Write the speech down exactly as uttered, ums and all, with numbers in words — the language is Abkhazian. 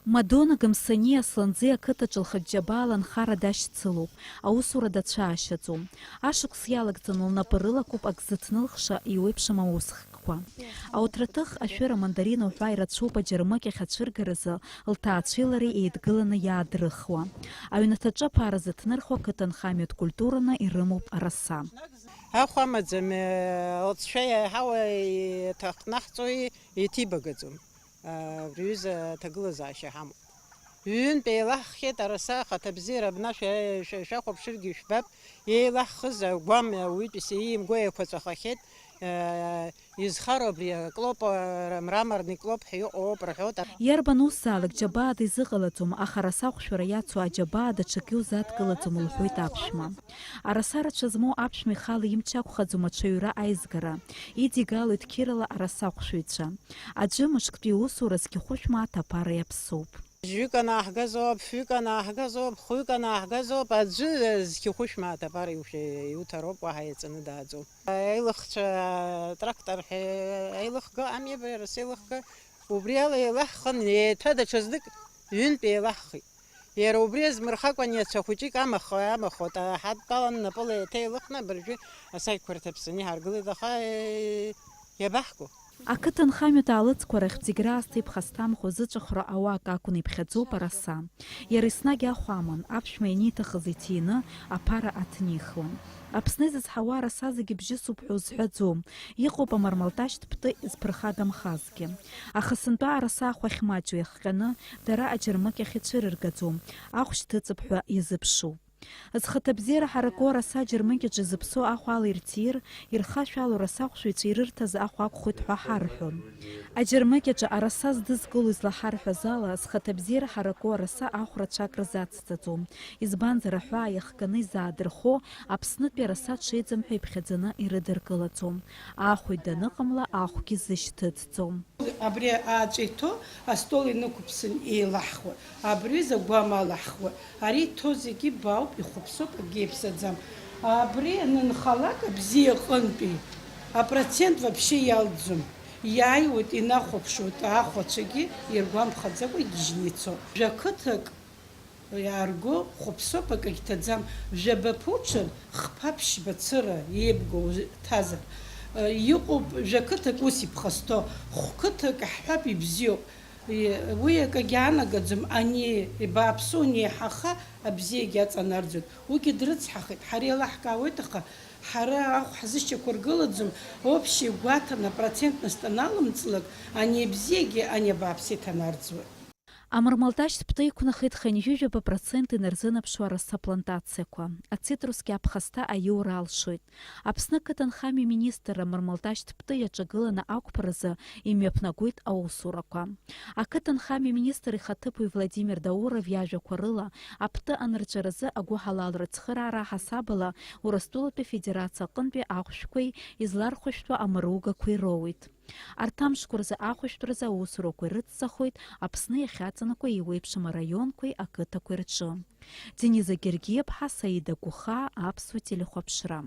Мадона Гамсаниа Асланӡиа ақыҭаҿы лхатә џьабаала анхара дашьцылоуп, аусура дацәаашьаӡом. Ашықәс иалагӡаны лнапы рылакуп ак зыҭнылхша еиуеиԥшым аусхкқәа. Ауҭраҭых, ашәыра, амандарина уҳәа ирацәоуп аџьармыкьахь ацәыргаразы лҭаацәеи лареи еидгыланы иаадрыхуа. Аҩнаҭаҿы аԥара зыҭнырхуа ақыҭанхамҩатә культураны ирымоуп араса. Ахә амаӡам, лҵшәа иаҳауа иҭахнаҳҵои, иҭибагаӡом. Абри аҩыза аҭагылазаашьа ҳамоуп. Ҩынтә еилаҳххьеит араса, ахаҭабзиара абна шәа-, шәа-, шәахәаԥшыргьы ижәбап, еилаҳхыз агәам ауаҩытәыҩса иимго еиқәаҵәахахьеит, изхароу абри аклоп, мраморный клоп ҳәа иҟоу ауп рҳәоит. Иарбан усзаалак џьабаада изыҟалаӡом, аха араса ахәшәара иацу аџьабаа даҽакы иузадкылаӡом, лҳәоит аԥшәма. Араса рацәа змоу аԥшәма ихала имч ақәхаӡом аҽаҩра аизгара. Идигалоит қьырала араса ахәшәыҩцәа. Аӡәы мышктәи усура зқьы хәышә мааҭ аԥара иаԥсоуп. Жәҩык анааҳгазоуп, фҩык анааҳгазоуп, хәҩык анааҳгазоуп, аӡәы зқьы хәышә мааҭ аԥара иушәа-, иуҭароуп, уаҳа иаҵаны дааӡом. Аилыхцәа трактор ҳәа еилыхга, ами, иара сеилыхга, убри ала еилаҳхын, еиҭа даҽазнык ҩынтә еилаҳхит. Иара убри азмырхакәан иацы ахәыҷык амахо, амахо, ҳадтәалан напыла еиҭа еилыхны абыржәы асақьқәа рҭаԥсаны иҳаргылеит, аха, э, иабаҳго? Ақыҭанхамҩатә аалыҵқәа рахьтә зегь раасҭа иԥхасҭамхо зыҵәахра ауак акәны иԥхьаӡоуп араса. Иара еснагь ахә аман, аԥшәма ианиҭахыз иҭины, аԥара аҭнихуан. Аԥсны изызҳауа араса зегьы бжьысуп ҳәа узҳәаӡом. Иҟоуп амармалташьҭ ԥты зԥырхагамхазгьы. Аха сынтәа араса ахә ахьмаҷу иахҟьаны, дара аџьармыкьахь ицәырыргаӡом, ахә шьҭыҵып ҳәа иазыԥшуп. Зхаҭабзиара ҳараку араса аџьармыкьаҿы зыԥсоу ахә ала ирҭир, ирхашәало араса ахәшәыҩцәа ирырҭаз ахә акәхоит ҳәа ҳарҳәон. Аџьармыкьаҿы араса здызкыло излаҳарҳәаз ала, зхаҭабзиара ҳараку араса ахә рацәак рзацҵаӡом, избанзар аҳәаа иахганы изаадырхо Аԥснытәи араса ҽеиӡам ҳәа иԥхьаӡаны ирыдыркылаӡом, аахәеит даныҟамла ахәгьы зышьҭыҵӡом. Абри ааҵәа иҭоу астол инықәыԥсын еилаҳхуа, абри загәам алаҳхуа, ари иҭоу зегьы баауп, ихәаԥсоуп, акгьы иаԥсаӡам. Абри анынхалак абзиа аҟынтәи апроцент вообще иалҵӡом. Иааиуеит, инахәаԥшуеит, аахәацәагьы иргәамԥхаӡакәа игьежьны ицо. Жәа қыҭак иаарго хәаԥсоуп, акагь ҭаӡам. Жәаба ԥуҽыр, хԥа-ԥшьба цыра еибгоу ҭазар. Иҟоуп жәа қыҭак ус иԥхасҭо, хә қыҭак ҳҳәап, ибзиоуп. Уи акагь аанагаӡом, ани бааԥсу неиҳаха абзиагьы аҵанарӡуеит. Уигьы дрыцҳахеит, ҳара еилаҳкаауеит, аха ҳара ахә ҳзышьақәыргылаӡом, общий гәаҭаны, процентность аналымҵлак, ани абзиагьы, ани абааԥсы иҭанарӡуеит. Амармалташьҭ ԥты иқәнахит хынҩажәижәаба процент инарзынаԥшуа араса плантациақәа. Ацитрусгьы аԥхасҭа аиура алшоит. Аԥсны ақыҭанхамҩа министрра амармалташьҭ ԥты иаҿагыланы ақәԥаразы имҩаԥнагоит аусурақәа. Ақыҭанхамҩа министр ихаҭыԥуаҩ Владимир Дауров иажәақәа рыла, аԥты анырҵәаразы агәыҳалалра цхыраара аҳасабала Урыстәылатәи Афедерациа аҟынтәи ахәшәқәеи излархәышәтәу амаругақәеи роуеит. Арҭ амшқәа рзы ахәышәтәразы аусурақәа ирыцҵахоит Аԥсны иахьаҵанакуа еиуеиԥшым араионқәеи ақыҭақәеи рҿы. Дениза Гергиаԥҳа, Саида Гәыхаа, Аԥсуа телехәаԥшра.